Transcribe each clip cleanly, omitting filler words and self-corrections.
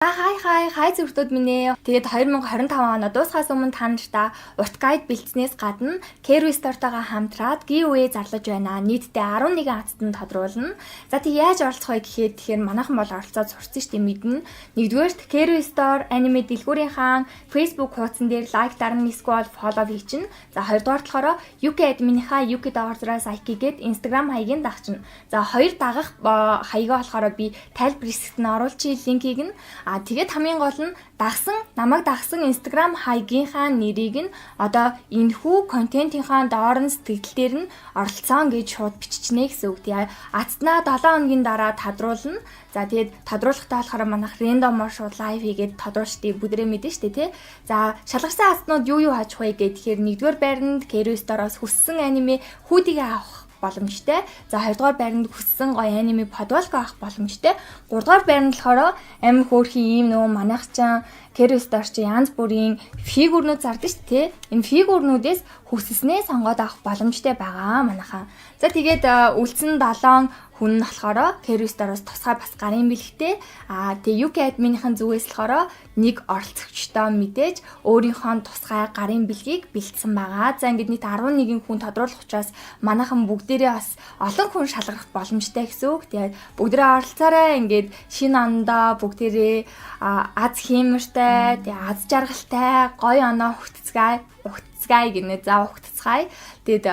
За, хай хай хай, зүрхтүүд минь ээ. Тэгээд 2025 оноо дуусахаас өмнө та нартай урт guide бэлдснээс гадна Kerry Store-тойгоо хамтраад giveaway зарлаж байна. Нийтдээ 11 азтан тодруулна. За, тэг яаж оролцох вэ гэхэд, тэгэхээр манайхан бол оролцоод сурцсан шүү дээ, мэднэ. Нэгдүгээрт, Kerry Store аниме дэлгүүрийнхаа Facebook хуудсан дээр like дарна, эсвэл follow хийчихнэ. За, хоёрдугаар болохоор UK admin-ийнхаа UK доогоор Saiki гээд Instagram хаягийг дагчна. За, хоёр дагах хаягаа болохоор би тайлбар хэсэгт нь оруулчих линкийг нь. А тэгээд хамгийн гол нь дагсан, намайг дагсан Instagram хаягийнхаа нэрийг нь одоо энэхүү контентынхаа доор нь сэтгэл дээр нь оролцсон гэж шууд биччихнэ гэсэн үг. Тэгээ азтнаа 7 хоногийн дараа тодруулна. За, тэгээд тодруулахдаа болохоор манайх random оор шууд live хийгээд тодруулчдыг, бүдрээ мэдэн штэ, тий. За, шалгарсан азтнууд юу юу хажих вэ гэхээр, нэгдүгээр байранд Kerry Store-оос хүссэн аниме hoodie г авах боломжтой. За, хоёрдугаар байранд хүссэн гоё аниме футболка авах боломжтой. Гуравдугаар байранд болохоор амар хөөрхий ийм нөгөө манайх чан Kerry Store чи янз бүрийн фигурнууд зардаг шүү дээ. Энэ фигурнүүдээс хүсснээ сонгоод авах боломжтой байгаа манайхаа. За, тэгээд үлдсэн 7 хүн нь болохоор Kerry Store-оос тусгай бас гарын бэлгтэй. Аа, тэгээ UK admin-ийн зүгээс болохоор нэг оролцогчтой мэдээж өөрийнхөө тусгай гарын бэлгийг бэлдсэн байгаа. За, ингээд нийт 11 хүн тодруулах учраас манайхан бүгдээрээ бас олон хүн шалгарах боломжтой гэсэн үг. Тэгээд бүгдээрээ оролцоорой. Ингээд шинэ ондоо бүгдээрээ аз хиймэртэй, тэгээ аз жаргалтай гоё оноо хүртцгээе. Угтцгаая гинэ. За, угтцгаая. Тэгээд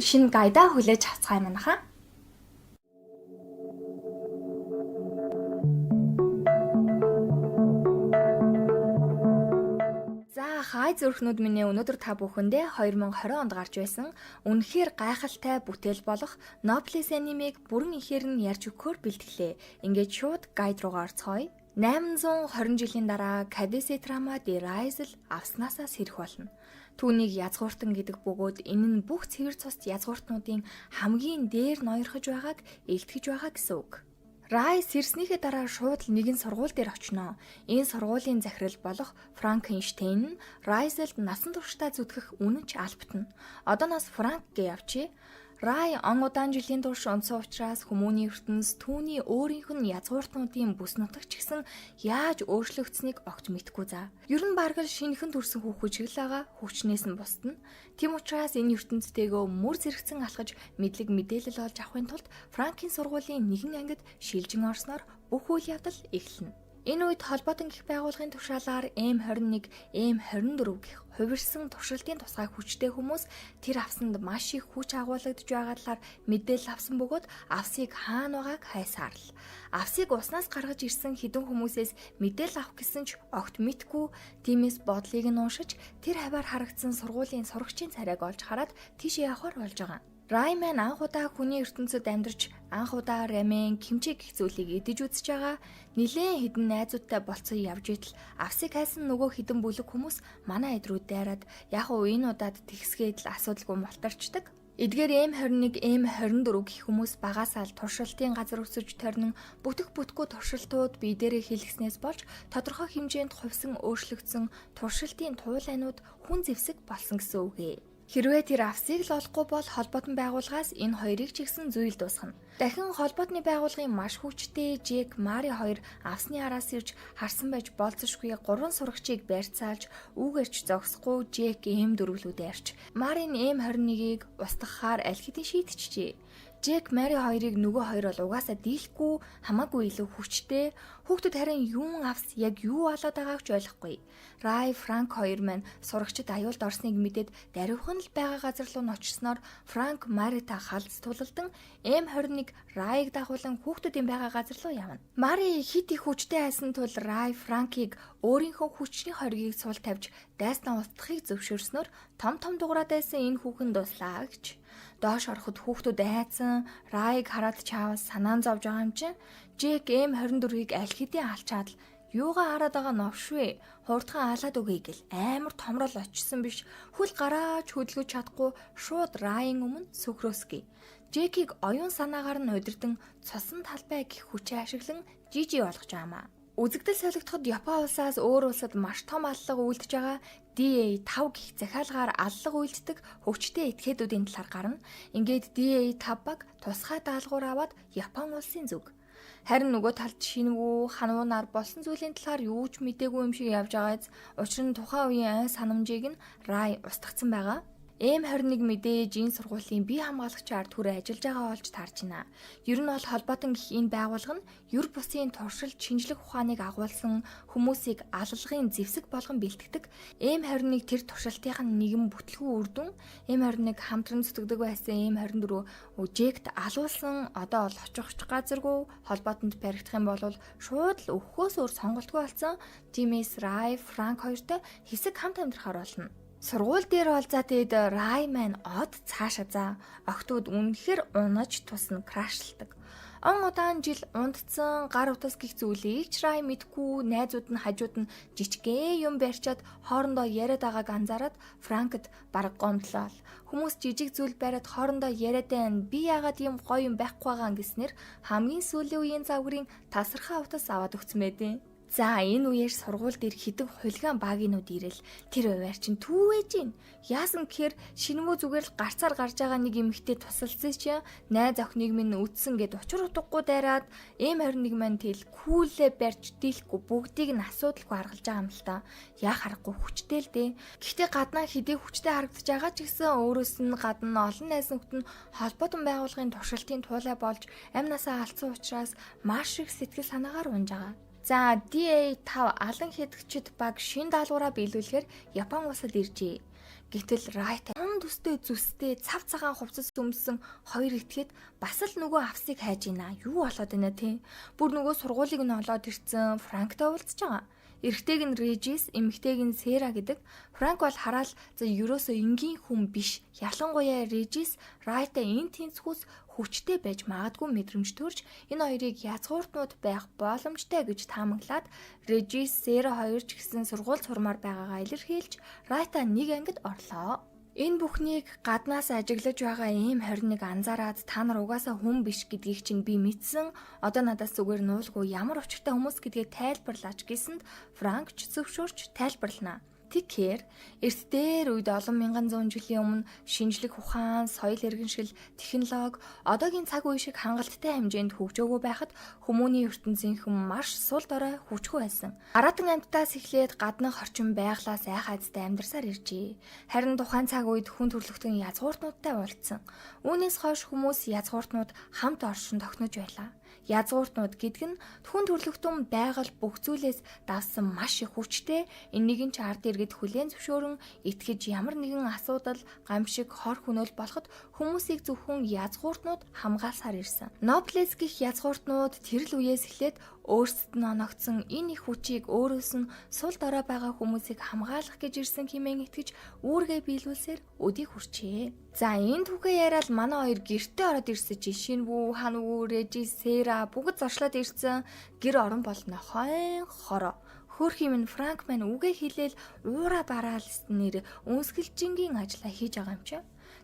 шинэ guide аа хүлээж авцгаая манайхаа. За, хай зүрхнүүд минь ээ, өнөөдөр та бүхэндээ 2020 онд гарч байсан үнэхээр гайхалтай бүтээл болох Noblesse анимыг бүрэн ихээр нь ярьж өгөхөөр бэлтгэлээ. Ингээд шууд guide руугаа орцгоё. 820 жилийн дараа Кадесе Трама де Райзел авснаасаа сэрэх болно. Түүнийг язгууртан гэдэг бөгөөд энэ нь бүх цэвэр цус язгууртнуудын хамгийн дээр ноёрхож байгааг илтгэж байгаа гэсэн үг. Рай сэрснийхээ дараа шууд л нэгэн сургууль дээр очино. Энэ сургуулийн захирал болох Франкенштейн нь Райзелд насан туршдаа зүтгэх үнэнч албатна. Одооноос Франк гээ явчээ. Рай он удаан жилийн турш унтсан учраас хүмүүний ертөнц түүний өөрийнх нь язгууртнуудын бүс нутагч гэсэн яаж өөрчлөгдсөнийг огт мэдэхгүй за. Ер нь бараг л шинэхэн төрсэн хүүхэн шиг л байгаа, хүчнээс нь бусдна. Тийм учраас энэ ертөнцтэйгөө мөр зэрэгцэн алхаж мэдлэг мэдээлэл олж авахын тулд Франкийн сургуулийн нэгэн ангид шилжин орсноор бүх үйл явдал эхэлнэ. Энэ үед холбоотон гих байгууллагын тушаалаар М21, М24 гэх хувирсан туршилтын тусгай хүчтэй хүмүүс тэр авсанд маш их хүч агуулгадж байгаа талаар мэдээлэл авсан бөгөөд авсыг хаана байгааг хайсаар л. Авсыг уснаас гаргаж ирсэн хэдэн хүмүүсээс мэдээлэл авах гэсэн ч огт мэдгүй. Тиймээс бодлыг нь уншиж тэр хаваар харагдсан сургуулийн сурагчийн царайг олж хараад тийшээ явахар болж байгаа. Райман анх удаа хүний ертөнцид амьдарч, анх удаа рамен, кимчи гэх зүйлийг идэж үзэж байгаа. Нилээн хэдэн найзуудтай болцсон явж идэл авсыг хайсан нөгөө хэдэн бүлэг хүмүүс манай хэд рүү дайраад, яг уу энэ удаад тэгсгээд л асуудалгүй мултарчдаг. Эдгээр М21, М24 гэх хүмүүс багасаа л туршилтын газар өсөж торнон бүтэх бүтггүй туршилтууд бие дээрээ хийлгэснээс болж тодорхой хэмжээнд хувьсан өөрчлөгдсөн туршилтын туулайнууд хүн зэвсэг болсон гэсэн үг ээ. Хэрвээ тэр авсыг л олохгүй бол холбоотон байгууллагаас энэ хоёрыг ч гэсэн зүйл дуусгана. Дахин холбоотны байгууллагын маш хүчтэй Джек, Мари хоёр авсны араас ирж харсан байж болзошгүй гурван сурагчийг барьцаалж үүгэрч зогсохгүй Джек М4 лүү дайрч Марин М21-ийг устгахаар аль хэдийн шийдчихжээ. Джек, Мари хоёрыг нөгөө хоёр бол угаасаа дийлэхгүй, хамаагүй илүү хүчтэй. Хүүхдүүд харин юун авс яг юу болоод байгааг ч ойлгохгүй. Рай, Франк хоёр маань сурагчид аюулд орсныг мэдээд даруйхан л байгаа газар руу нь очсноор Франк Марита халз тулалдан М21 Райг дагуулan хүүхдүүдийн байгаа газар руу явна. Мари хит их хүчтэй айсан тул Рай Франкийг өөрийнхөө хүчний хоргийг сул тавьж дайснаа устгахыг зөвшөөрснөөр том том дуграад байсан энэ хүүхэн дуслаа гэж. Доош ороход хүүхдүүд айцсан, Райг хараад чаавас санаан зовж байгаа юм чинь. Джек М24-ийг аль хэдийн алчаад л юугаа хараад байгаа новшвэ, хурдхан алаад өгье гэл амар томрол очсон биш, хөл гараач хөдөлгөж чадахгүй шууд Райн өмнө сүхрөөсгий. Джекийг оюун санаагаар нь удирдан цусан талбай гэх хүчээ ашиглан жижи болгож байгаамаа. Үзэгдэл солигдоход Япон улсаас өөр улсад маш том аллага үйлдэж байгаа DA5 гэх захиалгаар аллага үйлддэг хөгжтэй этгээдүүдийн талаар гарна. Ингээд DA5 баг тусгай даалгавар аваад Япон улсын зүг. Харин нөгөө талд Шинвүү, Ханвунаар болсон зүйлийн талаар юу ч мдээгүй юм шиг явж байгааз учир нь тухайн үеийн ой санамжийг нь Рай устгацсан байгаа. М21 мэдээж энэ сургуулийн бие хамгаалагчаар түр ажиллаж байгаа болж таарч байна. Ер нь бол холбоотон гих энэ байгууллага нь ер бусын туршилт шинжлэх ухааныг агуулсан хүмүүсийг алалгын зэвсэг болгон бэлтгэдэг. М21 тэр туршилтын нэгэн бүтлгүй үр дүн. М21 хамтран зүтгэдэг байсан М24 Жект алуулсан, одоо бол очих газаргүй, холбоотонд баригдах юм бол шууд л өхөхөөс өөр сонголтгүй болсон. Тиймээс Рай, Франк хоёртой хэсэг хамт амьдрахаар болно. Сургууль дээр бол за тэгэд Рай маань од цаашаа за охтууд үнэхэр унаж тусна, crush лдаг. Он удаан жил унтцсан гар утас гих зүйлийг ч Рай мэдгүй, найзууд нь хажууд нь жижигхэн юм барьчаад хоорондоо яриад байгааг анзаараад Франкд бараг гомдлоо. Хүмүүс жижиг зүйл бариад хоорондоо яриад байна. Би яагаад ийм гоё юм байхгүй байгаа гэснээр хамгийн сүүлийн үеийн загварын тасархай утас аваад өгсөн байдیں۔ За, энэ үеэр сургууль дээр хэдэн хулиган багийнууд ирэл тэр хуваар чинь түүвэж гин. Яасан гэхээр Шинвүү зүгээр л гарцаар гарч байгаа нэг эмэгтэй тусалсан чинь найз охиныг минь үтсэн гэд учир утгагүй дайраад М21 маань тэл күүлээ барьж дийлэхгүй бүгдийг нь асуудалгүй харгалж байгаа юм л та. Яа харахгүй хүчтэй л дээ. Гэхдээ гаднаа хэдий хүчтэй харагдаж байгаа ч гэсэн өөрөөс нь гадна олон найз нөхдөд нь холбоотон байгууллагын туршилтын туулай болж амь насаа алдсан учраас маш их сэтгэл санаагаар унж байгаа. За, DA5 алан хэдэгчд баг шин даалгавраа биелүүлэхээр Япон улсад иржээ. Гэтэл Райт том төстэй зүстэй цав цагаан хувцас өмссөн хоёр этгээд бас л нөгөө авсыг хайж байна. Юу болоод байна те? Бүр нөгөө сургуулийг нь олоод ирсэн, Франктай уулзж байгаа. Эрэгтэйг нь Режис, эмэгтэйг нь Сера гэдэг. Франк бол хараал за ерөөсөө энгийн хүн биш. Ялангуяа Режис Райтай энэ тэнцвүүс хүчтэй байж магадгүй мэдрэмж төрж энэ хоёрыг язгууртнууд байх боломжтой гэж таамаглаад Режис, Сера хоёр ч гэсэн сургууль сурмаар байгаагаа илэрхийлж Райта нэг ангид орлоо. Энэ бүхнийг гаднаас ажиглаж байгаа М21 анзаараад та нар угаасаа хүн биш гэдгийг чинь би мэдсэн. Одоо надаас зүгээр нуулгүй ямар учиртай хүмүүс гэдгээ тайлбарлаач гэсэнд Франк ч зөвшөөрч тайлбарлана. Тэгэхээр эрт дээр үед олон мянган зуун жилийн өмнө шинжлэх ухаан, соёл иргэншил, технологи одоогийн цаг үе шиг хангалттай хэмжээнд хөгжөөгүй байхад хүмүүний ертөнцийнхэн маш сул дорой, хүчгүй байсан. Аратан амьтдаас эхлээд гаднах орчин байглаас айх айдастай амьдарсаар иржээ. Харин тухайн цаг үед хүн төрөлхтөн язгууртнуудтай уулзсан. Үүнээс хойш хүмүүс язгууртнууд хамт оршин тохинож байлаа. Язгууртнууд гэдэг нь хүн төрөлхтөн байгаль бүх зүйлээс давсан маш их хүчтэй, энийг нь ч ард иргэд хүлээн зөвшөөрөн итгэж ямар нэгэн асуудал, гамшиг, хор хөнөөл болоход хүмүүсийг зөвхөн язгууртнууд хамгаалсаар ирсэн. Ноблес гэх язгууртнууд тэр л үеэс эхлээд өөрсдөд нь оногдсон энэ их хүчийг өөрөөс нь сул дорой байгаа хүмүүсийг хамгаалах гэж ирсэн хэмээн итгэж үүргээ биелүүлсээр өдийг хүрчээ. За, энэ түүхээ яриад манай хоёр гэртээ ороод ирсэн чи Шинвүү, Ханвүү, Режи, Сера бүгд зочлоод ирсэн, гэр орон болно хойн хороо. Хөөрхий минь Франк маань үгээ хэлээл уура бараал нэр өнсгөлжингийн ажлаа хийж байгаа юм чи.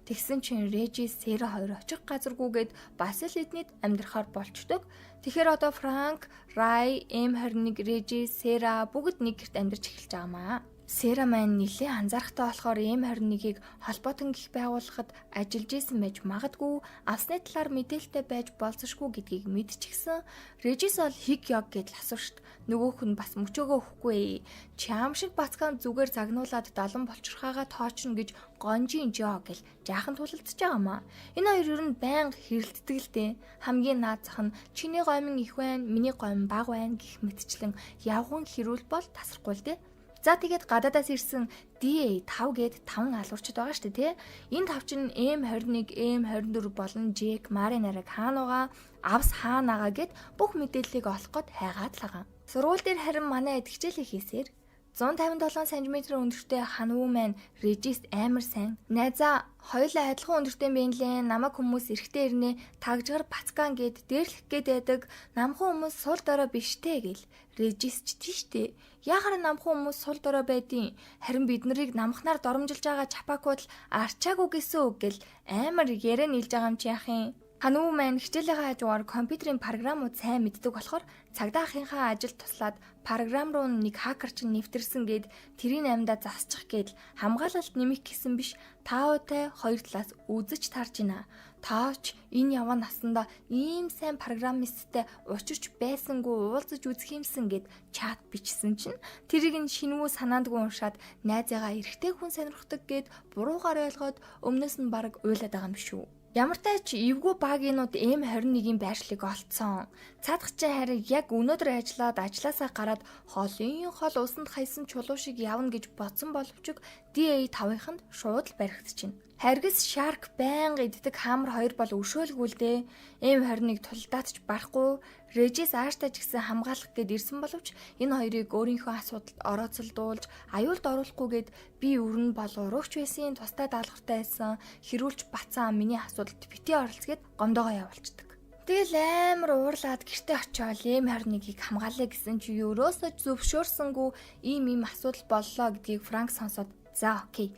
Тэгсэн чинь Режи, Сера хоёр очих газаргүйгээд бас л эднийд амьдрахаар болчдөг. Тэгэхээр одоо Франк, Рай, М21, Режи, Сера бүгд нэг гэрт амьдарч эхэлж байгаа маа. Сера маань нэлээд анзаарахтай болохоор М21-ийг холбоотон гих байгууллагад ажиллаж исэн байж магадгүй, авсны талаар мэдээлэлтэй байж болзошгүй гэдгийг мэдчихсэн. Режис бол хиг яг гэдэл асуу шít. Нөгөөх нь бас мөчөөгөө өгөхгүй. Чам шиг бацгаан зүгээр загнуулаад 70 болчирхаагаа тоочно гэж гонжийн жоо гэл жаахан тулалдаж байгаа маа. Энэ хоёр ер нь байнга хэрэлддэг л дээ. Хамгийн наад зах нь чиний гомин их байна, миний гомин бага байна гэх мэтчлэн явган хэрүүл бол тасрахгүй л дээ. За, тэгээд гадаадаас ирсэн DA5 гээд 5 алуурчид байгаа шүү дээ, тий. Энэ тав чинь M21, M24 болон Jack, Mari нарыг хаанууга, авс хаанаага гэд бүх мэдээллийг олох гээд хайгаад л байгаа. Сургууль дээр харин манай эд хичээлээ хийсээр 157 см өндөртэй Ханвуу маань Режист амар сайн. Найзаа, хоёулаа адилхан өндөртэй юм байна лээ. Намайг хүмүүс эрэхтэй ирнэ тагжгар бацкан гэд дээрлэх гээд байдаг. Намхан хүмүүс сул дорой биш те гэл. Режист ч тийштэй. Яахаар намхан хүмүүс сул дорой байдیں۔ Харин бид нарыг намхнаар доромжилж байгаа чапакууд л арчаагүй гэсэн үг гэл амар яриа нийлж байгаа юм чи яах юм. Ханүү маань хичээлийнхаа хажуугаар компьютерийн програмууд сайн мэддэг болохоор цагдаа ахынхаа ажилд туслаад програм руу нэг хакер чинь нэвтэрсэн гээд тэрийн амьдаа засчих гээд хамгаалалт нэмэх гэсэн биш, Таотай хоёр талаас үзэж тарж байна. Таач энэ яваа насандаа ийм сайн программисттэй учирч байсангүй, уулзаж үзэх юмсан гэд чат бичсэн чинь тэрийг нь шинвүү санаандгүй уншаад найзыгаа эрэгтэй хүн сонирхдаг гэд буруугаар ойлгоод өмнөөс нь баг уйлаад байгаа юм шүү. Ямар ч ч эвгүй багийнууд M21-ийн байршлыг олцсон. Цаадах чинь харин яг өнөөдөр ажиллаад ажилласаа гараад холын хол усанд хаясан чулуу шиг явна гэж бодсон боловч DA5-ынханд шууд л баригдчихэв. Харгас Shark байнга иддэг Hammer 2 бол өшөөлгүй л дээ. M21 тулдаат ч барахгүй, Regis Ааштай ч гэсэн хамгаалах гээд ирсэн боловч энэ хоёрыг өөрийнхөө асуудалд орооцолдуулж аюулд оруулахгүйгээд би өрн бол урагч байсан, тустай даалгартай байсан, хэрүүлж бацаан миний асуудалд битгий оролц гээд гомдоогоо явуулцдаг. Тэгэл амар уурлаад гэртээ очиод M21-ийг хамгаалъя гэсэн чи ерөөсөө зөвшөөрсөнгүү, ийм ийм асуудал боллоо гэдгийг Франк сонсоод за okay,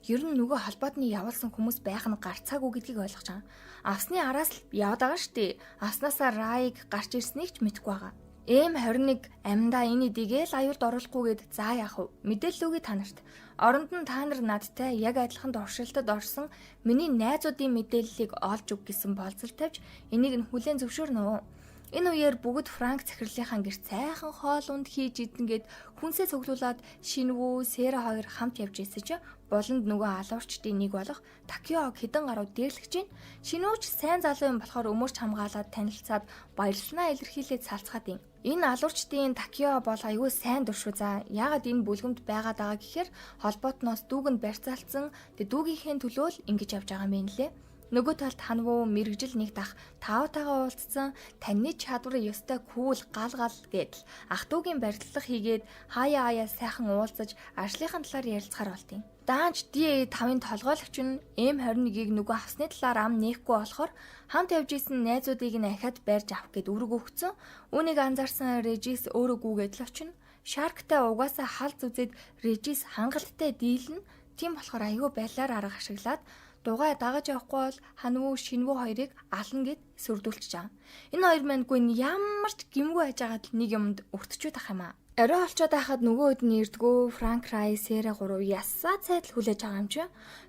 ер нь нөгөө холбоотны явуулсан хүмүүс байх нь гарцаагүй гэдгийг ойлгож байгаа. Авсны араас л яваад байгаа шүү дээ. Авснаасаа Райг гарч ирснийг ч мэдэхгүй байгаа. M21 амьдаа энэ эдийгээ л аюулд оруулахгүйгээд за яах вэ? Мэдээлэл өгье та нарт. Оронд нь та нар надтай яг адилхан туршилтад орсон миний найзуудын мэдээллийг олж өг гэсэн болцол тавьж энийг нь хүлээн зөвшөөрнө. Энэ үеэр бүгд Франк захирлынхаа гэрт сайхан хоол унд хийж идэнгээд хүнсээ цуглуулад Шинвүү, Сера хоёр хамт явж ирсэн чинь буланд нөгөө алуурчдын нэг болох Такиог хэдэн гаруй дээрлэж байна. Шинвүүч сайн залуу юм болохоор өмөрч хамгаалаад танилцаад баярлалаа илэрхийлээд салцгаад юм. Энэ алуурчдын Такио бол аюул сайн дуршүү за. Яагаад энэ бүлгэмд байгаад байгаа гэхээр холбоотноос дүүг нь барьцаалцсан. Тэгээ дүүгийнхээ төлөө л ингэж явж байгаа юм байна лээ. Нөгөө талд ханвуу мэрэгжил нэг дах таавтайгаа уулзсан, таны чадвар ёстой cool гал гал гэдэл ах дүүгийн барилдлага хийгээд хаяа хаяа сайхан уулзаж ажлынхаа талаар ярилцахаар болтیں۔ Даанч DA5-ын толгойлогч нь M21-ийг нөгөө авсны талаар ам нээхгүй болохоор хамт явж исэн найзуудыг нь ахиад барьж авах гээд үүрэг өгцөн. Үүнийг анзаарсан Regis өөрөө гүгээд л очино. Shark-тай угаасаа халз үзээд Regis хангалттай дийлнэ. Тийм болохоор аюу байлаар арга ашиглаад дугай дагаж явахгүй бол ханвуу шинвүү хоёрыг ална гэд сүрдүүлчихэж байгаа. Энэ хоёр мандгүй ямар ч гимгүй хайжгаад нэг юмд өртчүүд ах юм аа. Орой олцоод байхад нөгөө хэд нь ирдгүү. Франк, Рай, Сера гурав ясаа цайдал хүлээж байгаа юм чи.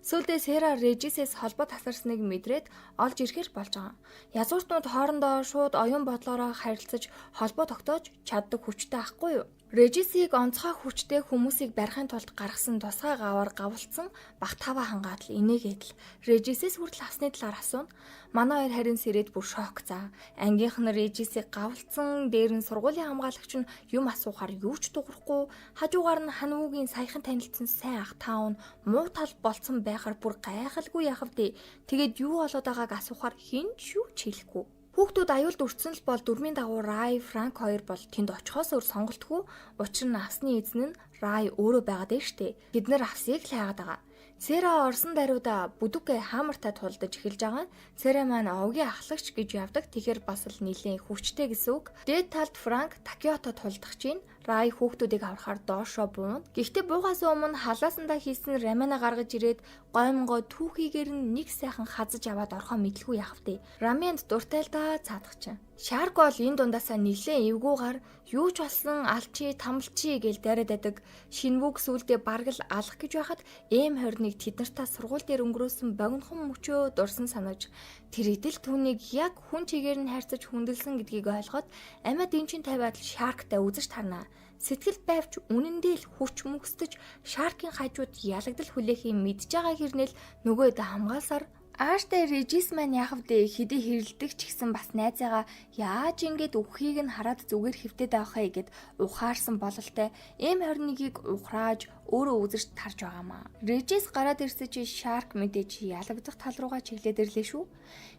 Сүүлдээ Сера Режисээс холбоо тасарсныг мэдрээд олж ирэхэр болж байгаа. Язгууртнууд хоорондоо шууд оюун бодлороо харилцаж холбоо тогтоож чаддаг хүчтэй ахгүй юу? Режисийг онцгой хүчтэй хүмүүсийг барихын тулд гаргасан тусгай гавар гавлцсан бах таваа хангаад л инээгээд л Режисээс хүртэл авсны талаар асууна. Манай хоёр харин сэрэд бүр шок за. Ангийнх нь Режисийг гавлцсан, дээр нь сургуулийн хамгаалагч нь юм асуухаар юу ч дуурахгүй, хажуугаар нь ханвуугийн саяхан танилцсан сайн ах таав нь муу тал болцсон байхаар бүр гайхалгүй яхав дээ. Тэгээд юу болоод байгааг асуухаар хэн ч юу ч хэлэхгүй. Хүүхдүүд аюулд өртсөн л бол дүрмийн дагуу Рай, Франк хоёр бол тэнд очихоос өөр сонголтгүй. Учир нь авсны эзэн нь Рай өөрөө байгаад байна штэ. Бид нар авсыг л хайгаад байгаа. Сера орсон даруйда бүдүггээ хаамартай тулдаж эхэлж байгаа. Сера маань овгийн ахлагч гэж явдаг. Тэгэхээр бас л нэлээд хүчтэй гэсэн үг. Дээд талд Франк Такиото тулдах чинь Рай хүүхдүүдийг аврахаар доошоо буuna. Гэхдээ буугаас өмнө халаасандаа хийсэн рамена гаргаж ирээд гоймонгоо түүхийгээр нь нэг сайхан хазаж аваад орхоо мэдлгүй яах вэ? Рамент дуртай л да цаадах чинь. Шарк бол энэ дундаасаа нэлээд эвгүүгаар юу ч болсон алчи тамлчи гэл дайраад байдаг. Шинвүг сүулдэ бараг л алах гэж байхад M21 тэд нартаа сургууль дээр өнгөрөөсөн богинохон мөчөө дурсан санаж тэр идэл түүнийг яг хүн чигээр нь хайрцаж хүндэлсэн гэдгийг ойлгоод амиа дэнчин тавиад л Шарктай үзэж тарнаа. Сэтгэл байвч үнэндээ л хүч мөхсдөж Шаркийн хажууд ялагдал хүлээхийг мэдж байгаа хэрнээл нөгөө хэд хамгаалсаар Ааштай Режис маань яхав дээ хэдий хэрэлдэг ч гэсэн бас найзаагаа яаж ингэж үххийг нь хараад зүгээр хэвтээд авах вэ гэд ухаарсан бололтой M21-ийг ухрааж өөрөө үзэрч тарж байгаамаа. Режис гараад ирсэн чи Shark мэдээж ялагдах тал руугаа чиглээд ирлээ шүү.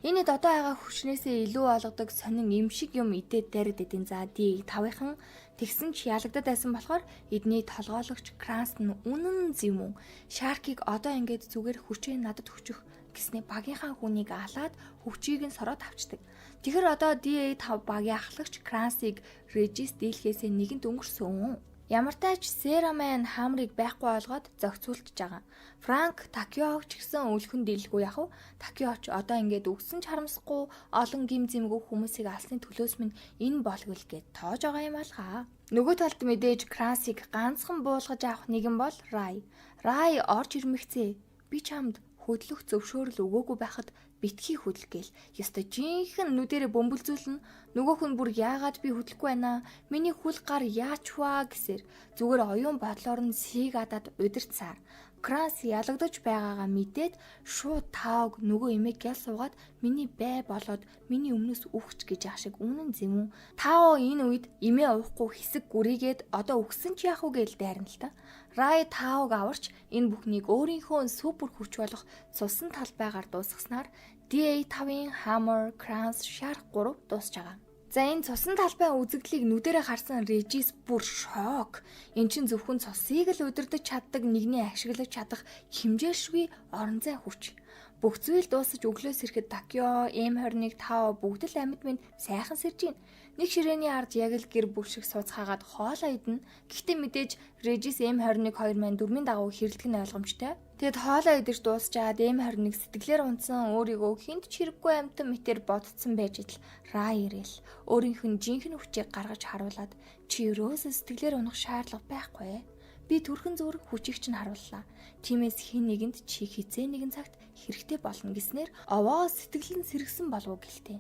Энэ хэд одоо байгаа хүчнээсээ илүү олгодог сонин им шиг юм идээд дайраад идэв. За ди тавынхан тэгсэн ч ялагдаад байсан болохоор эдний толгойлогч Кранс нь үнэн зэвмэн Shark-ыг одоо ингэж зүгээр хүчээ надад хүчих гэснээ багийнхаа хүнийг алаад хүчийг нь сороод авчдаг. Тэгэхээр одоо DA5 багийн ахлагч Крансыг Режис дийлхээсээ нэгэнт өнгөрсөн. Ямартай ч Сера маань Хамрыг байхгүй олгоод зохицуулчихж байгаа. Франк Такиог ч гэсэн өлхөн дийлгүй яах вэ? Такио ч одоо ингээд өгсөн ч харамсахгүй, олон гим зэмгүй хүмүүсийг алсны төлөөс минь энэ болгол гэд тоож байгаа юм алгаа. Нөгөө талд мэдээж Крансыг ганцхан буулгаж авах нэгэн бол Рай. Рай орж ирмэгцээ. Би чамд хөдлөх зөвшөөрөл өгөөгүй байхад битгий хөдөл гээл. Ёстой жинхэнэ нүдэрэ бөмбөлзүүлнэ. Нөгөөх нь бүр яагаад би хөдлөхгүй байна? Миний хүл гар яач ваа гэсээр зүгээр оюун бодлоор нь сийг адаад удирцаар. Кранс ялагдаж байгаагаа мэдээд шууд таог нөгөө эмээг гял суугаад миний бай болоод миний өмнөөс үхч гэж ах шиг үнэн зэмүүн. Тао энэ үед эмээ уухгүй хэсэг гүрийгээд одоо үхсэн ч яах вэ гээл дайрна л та. Рай таог аварч энэ бүхнийг өөрийнхөө супер хүч болох цусан талбайгаар дуусгаснаар DA5-ын Hammer, Krans, Shark 3 дуусч байгаа. За, энэ цусан талбай үзэгдлийг нүдэрээ харсан Режис бүр шок. Эн чин зөвхөн цусыг л удирдах чаддаг нэгний ашиглаж чадах хэмжээлшгүй орон зай хүч. Бүх зүйл дуусаж өглөөс ирэхэд Такио, M21, Тао бүгд л амьд минь сайхан сэрж гин. Нэг ширээний ард яг л гэр бүл шиг сууцхаагаад хоолоо идэнэ. Гэхдээ мэдээж Режис M21 2 маань дөрмийн дагуу хэрэлдэх нь ойлгомжтой. Тэгэд хоолоо идэж дуусчаад M21 сэтгэлээр унтсан, өөрийгөө хүнд ч хэрэггүй амьтан мэтэр бодцсон байж идэл Рай ирээл өөрийнх нь жинхэнэ хүчийг гаргаж харуулад чи ерөөсөө сэтгэлээр унах шаардлага байхгүй. Би төрхөн зүр хүчийг чинь харууллаа. Тиймээс хэн нэгэнд чи хизээ нэгэн цагт хэрэгтэй болно гэснээр овоо сэтгэл нь сэргсэн болов уу гэлтэй.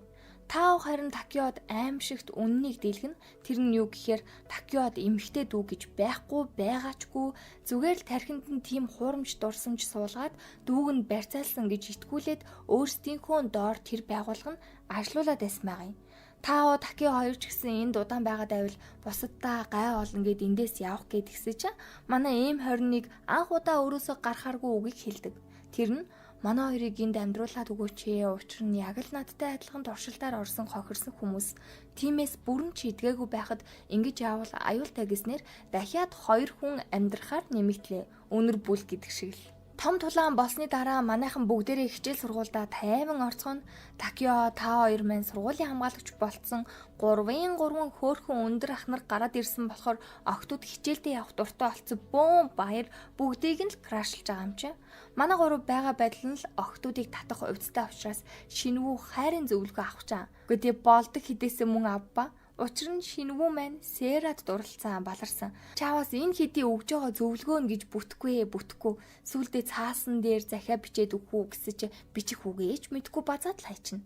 Тао харин Такиод аимшигт үннийг дийлгэн. Тэр нь юу гэхээр Такиод эмхтэй дүү гэж байхгүй байгаачгүй, зүгээр л тархинд нь тийм хуурамч дурсамж суулгаад дүүг нь барьцаалсан гэж итгүүлээд өөрсдийнхөө доор тэр байгууллага нь ажилуулад байсан байгаа юм. Тао Таки хоёр ч гэсэн энд удаан байгаад байвал бусаддаа гай олно гэд эндээс явах гээд гисэн чинь манай M21 анх удаа өөрөөсөө гарахааргүй үгийг хэлдэг. Тэр нь манай хоёрыг энд амьдруулад өгөөч ээ. Учир нь яг л надтай адилхан туршилтаар орсон хохирсон хүмүүс. Тиймээс бүрэн ч идгээгүй байхад ингэж явбал аюултай гэснээр дахиад хоёр хүн амьдрахаар нэмэгдлээ. Өнөр бүл гэдэг шиг л. Том тулаан болсны дараа манайхан бүгдээрээ хичээл сургуульдаа тайван орцгоно. Такио та хоёр маань сургуулийн хамгаалагч болцсон. 3-ын 3 хөөхөн өндөр ах нар гараад ирсэн болохоор охтууд хичээлдээ явах дуртай болцсон. Бөөн баяр, бүгдийг нь л crush лж байгаа юм чи. Манай гурав байгаа байдал нь л охтуудыг татах увдистай учраас шинвүү хайрын зөвлөгөө авах чаа. Гэхдээ болдог хідээсээ мөн авба. Учир нь шинвүү маань Серад дурлцсан, баларсан. Чаавас энэ хэдий өгж байгаа зөвлөгөө нь гэж бүтэхгүй бүтэхгүй. Сүулдэ цаасан дээр захиа бичээд өгөх үү гэсэн чи бичих үгээч мэдхгүй базаад л хайчна.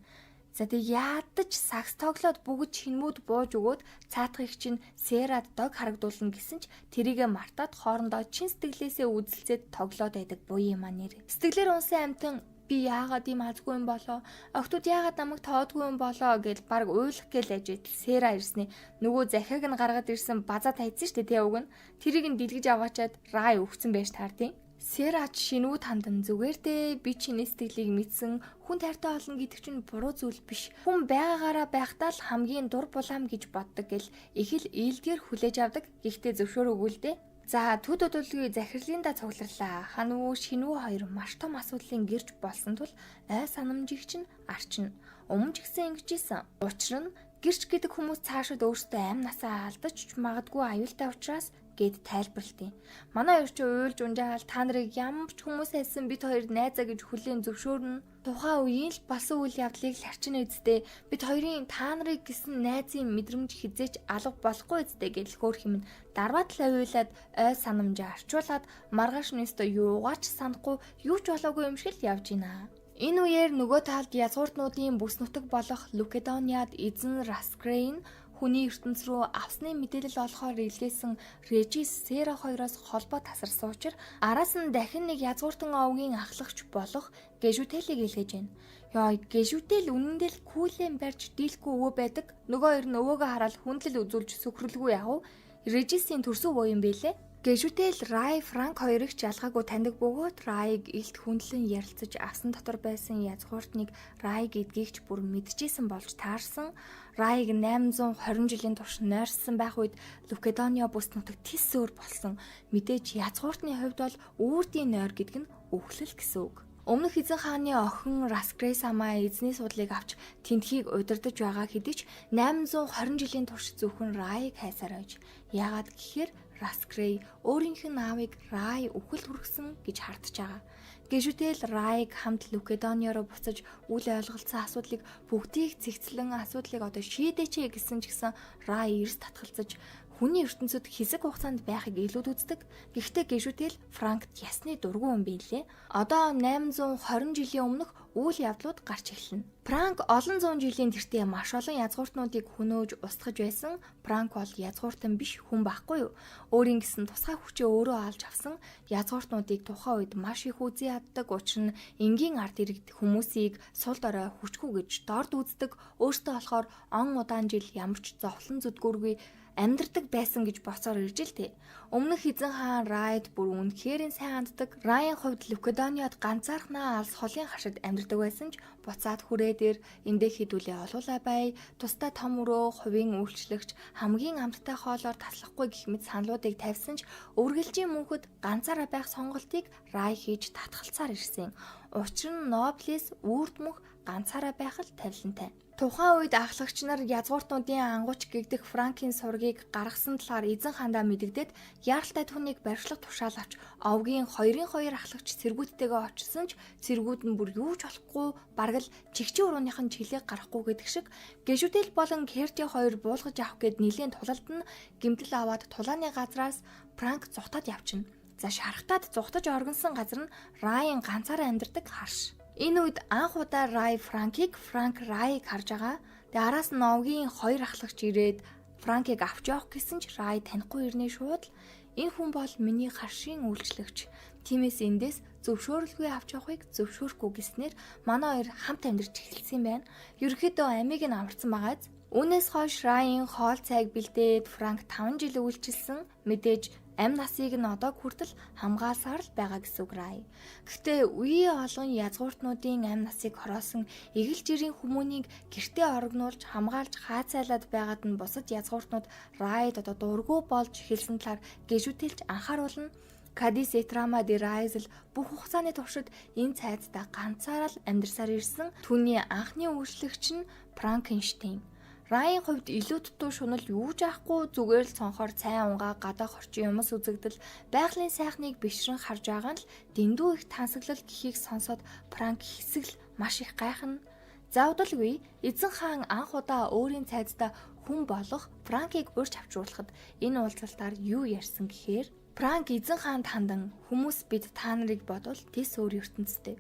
За, тэг яадаж сагс тоглоод бүгд шинмүүд бууж өгөөд цаатахыг чинь Серад дог харагдуулна гэсэн ч тэрийгэ мартаад хоорондоо чин сэтгэлээсээ үзэлцээд тоглоод байдаг буян юм а нэр. Сэтгэлээр унсан амтан би яагаад ийм азгүй юм болоо? Охтууд яагаад намайг тоодгүй юм болоо гэж баг уйлах гээл аж идэл Сера ирсний нөгөө захиаг нь гаргаад ирсэн базаа тайцсан шүү дээ, тэ уг нь. Тэрийг нь дэлгэж аваачаад Рай өгцөн байж таардیں۔ Сера ч шинүү тандан зүгээр дээ, би чиний сэтгэлийг мэдсэн, хүн тайртай олно гэдэг чинь буруу зүйл биш. Хүн байгаагаараа байхдаа л хамгийн дур булаам гэж боддог гэл их л ээлдгээр хүлээж авдаг. Гэхдээ зөвшөөр өгөөл дээ. За, төд өдөлгүй захирлын да цугларлаа. Ханвүү шинвүү хоёр маш том асуудлын гэрж болсон тул ой санамжийг чинь арчна. Өмнө ч гэсэн ингэж исэн. Учир нь гэрч гэдэг хүмүүс цаашид өөрсдөө амь насаа алдаж ч магадгүй аюултай учраас гэд тайлбарлалтیں۔ Манай хоёр ч уйлж унжаал та нарыг ямар ч хүмүүс хайсан бид хоёр найзаа гэж хүлээн зөвшөөрнө. Тухайн үеийн л болсон үйл явдлыг л харчин үсттэй. Бид хоёрын та нарыг гэсэн найзын мэдрэмж хизээч алга болохгүй үсттэй гэж хөөх юм дарваад л уйлаад ой санамжаа арчуулаад маргааш нь өстө юугаач санахгүй, юу ч болоогүй юм шиг л явж гинэ. Энэ үеэр нөгөө талд язгууртнуудын бүс нутаг болох Лукедониад эзэн Раскрейн хүний ертөнц рүү авсны мэдээлэл олохоор илгээсэн Режис Сера хоёроос холбоо тасарсан учир араас нь дахин нэг язгууртан овгийн ахлагч болох Гэжүтэлийг илгээж байна. Йоо, Гэжүтэл үнэндээ л күүлэн барьж дийлэхгүй өвөө байдаг. Нөгөө хоёр нь өвөөгөө хараад хүндлэл үзүүлж сөхрөлгүй яв. Режисийн төрсөн өвөө юм бэлээ. Гэжүтэл Рай Франк хоёрыг ч ялгаагүй таньдаг бөгөөд Райг илт хүндлэн ярилцаж авсан дотор байсан язгууртныг Рай гэдгийг ч бүр мэдчихсэн болж таарсан. Райг 820 жилийн турш нойрссон байх үед Лукедониа бүс нутаг тис өөр болсон. Мэдээж язгууртны хувьд бол үүрдийн нойр гэдэг нь өвхлөл гэсэн үг. Өмнөх эзэн хааны охин Раскрей самаа эзний судлыг авч тентхийг удирдах байгаа хэдий ч 820 жилийн турш зөвхөн Райг хайсаар байж. Яагаад гэхээр Раскрей өөрийнх нь аавыг Рай үхэлд хүргэсэн гэж хардж байгаа. Гэжүтэл Райг хамт Лукедонио руу буцаж үл ойлголцсон асуудлыг бүгдийг цэгцлэн асуудлыг одоо шийдээч гэсэн ч гэсэн Рай эрс татгалзаж хүний ертөнцид хэсэг хугацаанд байхыг илүүд үздэг. Гэхдээ гэжүтэл Франкт ясны дургүй юм билээ. Одоо 820 жилийн өмнөх үйл явдлууд гарч эхэлнэ. Франк олон зуун жилийн тэртээ маш олон язгууртнуудыг хөнөөж устгаж байсан. Франк бол язгууртан биш хүн байхгүй юу? Өөрийн гэсэн тусгай хүчээ өөрөө олж авсан язгууртнуудыг тухайн үед маш их үзэн яддаг. Учир нь энгийн ард иргэд хүмүүсийг сул дорой хүчгүй гэж дорд үздэг. Өөртөө болохоор он удаан жил ямар ч зовлон зүдгүүргүй амьдардаг байсан гэж боцоор ирж л тээ. Өмнөх эзэн хаан Райд бүр үнэхээр сайн ханддаг. Райн хувьд Лукедониод ганцаархнаа алс холын хашид амьдардаг байсан ч буцаад хүрээ дээр эндээ хідүүлээ олуулаа бай. Тусдаа том өрөө, хувийн үйлчлэгч, хамгийн амттай хоолоор таслахгүй гэх мэт саналуудыг тавьсан ч үргэлжийн мөнхөд ганцаараа байх сонголтыг Рай хийж татгалцаар ирсэн. Учир нь Ноблес үрд мөнх ганцаараа байх л тавилантай. Тухайн үед ахлагч нар язгууртнуудын ангууч гэгдэх Франкийн сургийг гаргасан талаар эзэн хаандаа мэдэгдээд яаралтай түүнийг баривчлах тушаал авч овгийн 2-ын 2 ахлагч цэргүүдтэйгээ очсон ч цэргүүд нь бүр юу ч болохгүй бараг л чигчийн урууных нь чилээг гарахгүй гэдэг шиг Гэжүтэл болон Керти хоёр буулгаж авах гээд нэлийн тулалд нь гэмтэл аваад тулааны газраас Франк зугтаад явчихна. За шарахтаад зугтаж оргинсон газар нь Райн ганцаараа амьдардаг харш. Энэ үед анх удаа Рай Франкийг, Франк Райг харж байгаа. Тэгээ араас нь овгийн хоёр ахлагч ирээд Франкийг авч явах гэсэн ч Рай танихгүй ирнэ шууд л энэ хүн бол миний харшийн үйлчлэгч. Тиймээс эндээс зөвшөөрөлгүй авч явахыг зөвшөөрөхгүй гэснээр манай хоёр хамт амьдарч эхэлсэн юм байна. Ерөнхийдөө амийг нь аварсан байгааз. Үүнээс хойш Райн хоол цайг бэлдээд Франк 5 жил үйлчилсэн. Мэдээж амь насыг нь одоо хүртэл хамгаалсаар л байгаа гэсэн үг Рай. Гэхдээ үеийн олон язгууртнуудын амь насыг хороосон эгэл жирийн хүмүүнийг гэртээ орогнуулж хамгаалж хаацайлаад байгаад нь бусад язгууртнууд Райд одоо дургүй болж эхэлсэн талаар гэжүтэлж анхааруулна. Кадис Этрама де Райзел бүх хугацааны туршид энэ цайцтай ганцаараа л амьдарсаар ирсэн. Түүний анхны үйлчлэгч нь Франкенштейн. Райн хувьд илүү дутуу шунал юу ч аахгүй зүгээр л цонхоор цай унгаа гадаа хорчин юмс үзэгдэл байгалийн сайхныг бишрэн харж байгаа нь л дэндүү их тансаглал гэхийг сонсоод Франк хэсэг л маш их гайхна. Завдалгүй эзэн хаан анх удаа өөрийн цайздаа хүн болох Франкийг урьж авчруулахад энэ уулзалтаар юу ярьсан гэхээр Франк эзэн хаанд хандан хүмүүс бид та нарыг бодвол тэс өөр ертөнцтэй.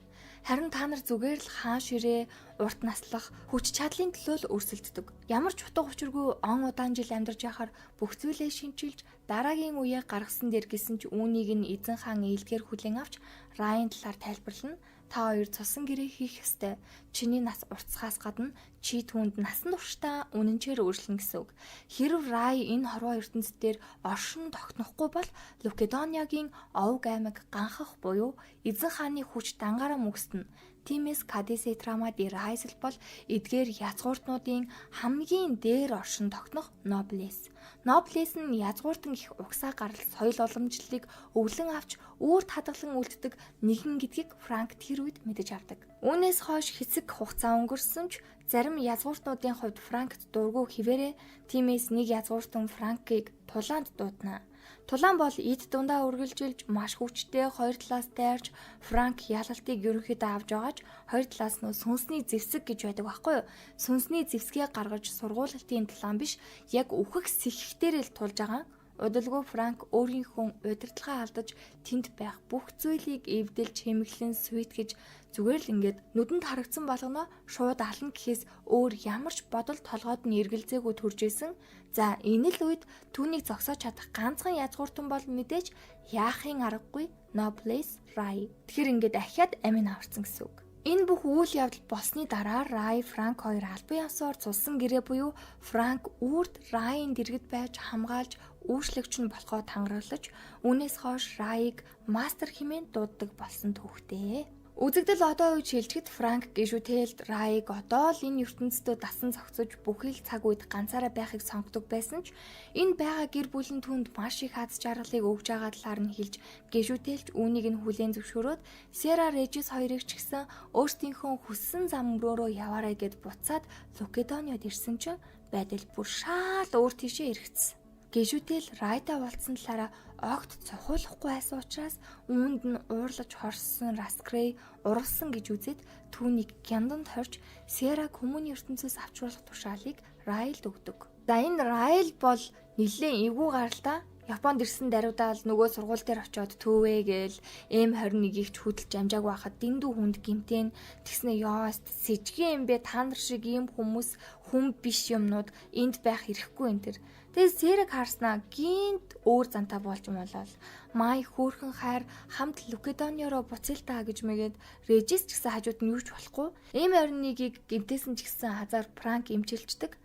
Харин та нар зүгээр л хаан ширээ, урт наслах, хүч чадлын төлөө л өрсөлддөг. Ямар ч утга учиргүй он удаан жил амьдарч яхаар бүх зүйлээ шинчилж дараагийн үеэ гаргасан дээр гэсэн ч үүнийг нь эзэн хаан ээлдгээр хүлээн авч Райн талаар тайлбарлана. Та хоёр цусан гэрээ хийх ёстой. Чиний нас уртсахаас гадна чи түүнд насан туршдаа үнэнчээр өөрчлөн гэсэн үг. Хэрв Рай энэ хорвоо ертөнц дээр оршин тогтнохгүй бол Лукедониагийн овг аймаг ганхах буюу эзэн хааны хүч дангаараа мөкстөнө. Тиймээс Кадис Этрама ди Райсел бол эдгээр язгууртнуудын хамгийн дээр оршин тогтнох Ноблес. Ноблес нь язгууртан гих угсаа гарал соёл уламжлалыг өвлөн авч үүрд хадгалан үлддэг нэгэн гэдгийг Франк тэр үед мэдэж авдаг. Үүнээс хойш хэсэг хугацаа өнгөрсөн ч зарим язгууртнуудын хувьд Франкт дургүй хിവэрэ. Тиймээс нэг язгууртан Франкийг тулаанд дуудана. Тулаан бол эд дундаа үргэлжилж маш хүчтэй хоёр талаас дайрч Франк ялалтыг ерөнхийдөө авч байгаа ч хоёр талаас нь сүнсний зэвсэг гэж байдаг байхгүй юу? Сүнсний зэвсгээ гаргаж сургуулалтын тулаан биш яг үхэх сэхэхтэр л тулж байгаа. Удалгүй Франк өөрийнхөө удирдлагаа алдаж тэнд байх бүх зүйлийг эвдэлж хэмэглэн сүйтгэж зүгээр л ингээд нүдэнд харагдсан болгоно шууд ална гэхээс өөр ямар ч бодол толгойд нь эргэлзээгүй төрж исэн. За энэ л үед түүнийг зогсоож чадах ганцхан язгууртан бол мэдээж яахын аргагүй Noblesse Rai. Тэгэхээр ингээд ахиад амин аварсан гэсэн үг. Энэ бүх үйл явдал болсны дараа Рай Франк хоёр албан ёсоор цулсан гэрээ буюу Франк үрд Райн дэргэд байж хамгаалж үйлчлэгч нь болохоо тангаралж үүнээс хойш Райг мастер хэмээн дууддаг болсон түүхтэй. Үзэгдэл одоо үед шилжихэд Франк гişүтэлд Райг одоо л энэ ертөнцийн дасан зохицож бүхий л цаг үед ганцаараа байхыг сонгодог байсан ч энэ байгаа гэр бүлийн түнд маш их аз жаргалыг өгж байгаа талаар нь хэлж гişүтэлч үүнийг нь хүлээн зөвшөөрөөд Сера Режис хоёрыг ч гэсэн өөрсдийнхөө хүссэн зам мөрөөрөө яваарай гэд буцаад Лукедониод ирсэн чинь байдал бүр шаал өөр тийшээ эргэцсэн. Гэжүтэл Райда уулзсан талаараа огт цохиулахгүй байсан учраас үүнд нь уурлаж хорссон Раскрей урвсан гэж үзээд түүнийг гянданд хорж Сераг хүмүүний ертөнцөөс авчруулах тушаалыг Райлд өгдөг. За энэ Райл бол нэлээд эвгүй гаралтай Японд ирсэн даруйдаа л нөгөө сургууль дээр очиод төвөө гээл M21-ийг ч хөдөлж амжаагүй байхад дэндүү хүнд гимтэн тэгснэ ёост сэжигэн юм бэ, та нар шиг ийм хүмүүс хүн биш юмнууд энд байх эрхгүй энэ төр. Тэгээ Сэрэг харснаа гинт өөр зантай болж муулаад май хөөхөн хайр хамт Лукедонио руу буцъя л та гэж мэгээд Режис ч гэсэн хажууд нь юу ч болохгүй. M21-ийг гимтээсэн ч гэсэн хазаар Франк эмчилждэг.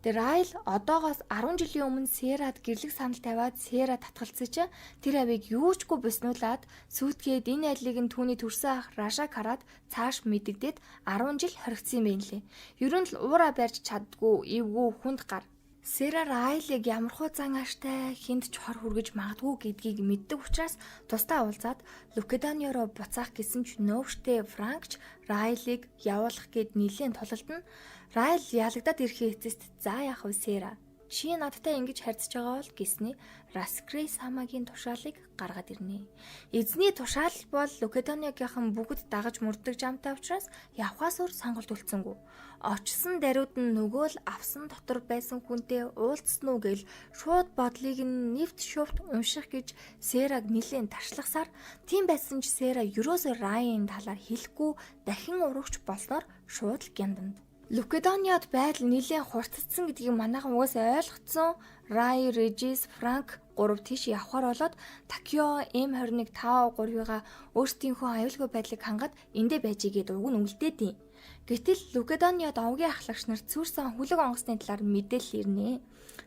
Тэгээ Райл одоогоос 10 жилийн өмнө Серад гэрлэг санал тавиад Сера татгалцсан чинь тэр авийг юучгүй буснуулаад сүйтгээд энэ айлыг нь түүний төрсөн ах Рашаг хараад цааш мэдэгдээд 10 жил хоригдсан юм байна лээ. Ер нь л уура барьж чаддгүй эвгүй хүнд гар. Сера Райлыг ямархуу зан ааштай хүнд ч хор хүргэж магадгүй гэдгийг мэддэг учраас тусдаа уулзаад Лукедонио руу буцаах гэсэн ч нөөвштэй Франкч Райлыг явуулах гээд нэлээд тулалдана. Райл ялагдаад ирэхийн эцэст за яах вэ Сера? Чи надтай ингэж харьцаж байгаа бол гэсний Раскрей Самагийн тушаалыг гаргаад ирнэ. Эзний тушаал бол Лукедониогийнхан бүгд дагаж мөрддөг жамтай учраас явхаас өөр сонголт үлдсэнгүй. Очсон даруйд нь нөгөө л авсан дотор байсан хүнтэй уулзсан уу гэл шууд бодлыг нь нэвт шувт унших гэж Сераг нэлээд таршлагсаар тийм байсан ч Сера ерөөсөө Райын талаар хэлэхгүй дахин урагч болсноор шууд л гянданд. Лукедониод байдал нэлээд хурцдсан гэдгийг манайхан угаасаа ойлгоцсон. Рай, Режис, Франк гурав тийш явхаар болоод Такио M21 Тау 3-ыг өөрсдийнхөө аюулгүй байдлыг хангаад эндээ байж игээд уг нь үлдээдэв. Гэтэл Лукедониод овгийн ахлагч нар цүүрсэн хүлэг онгоцны талаар мэдээлэл ирнэ.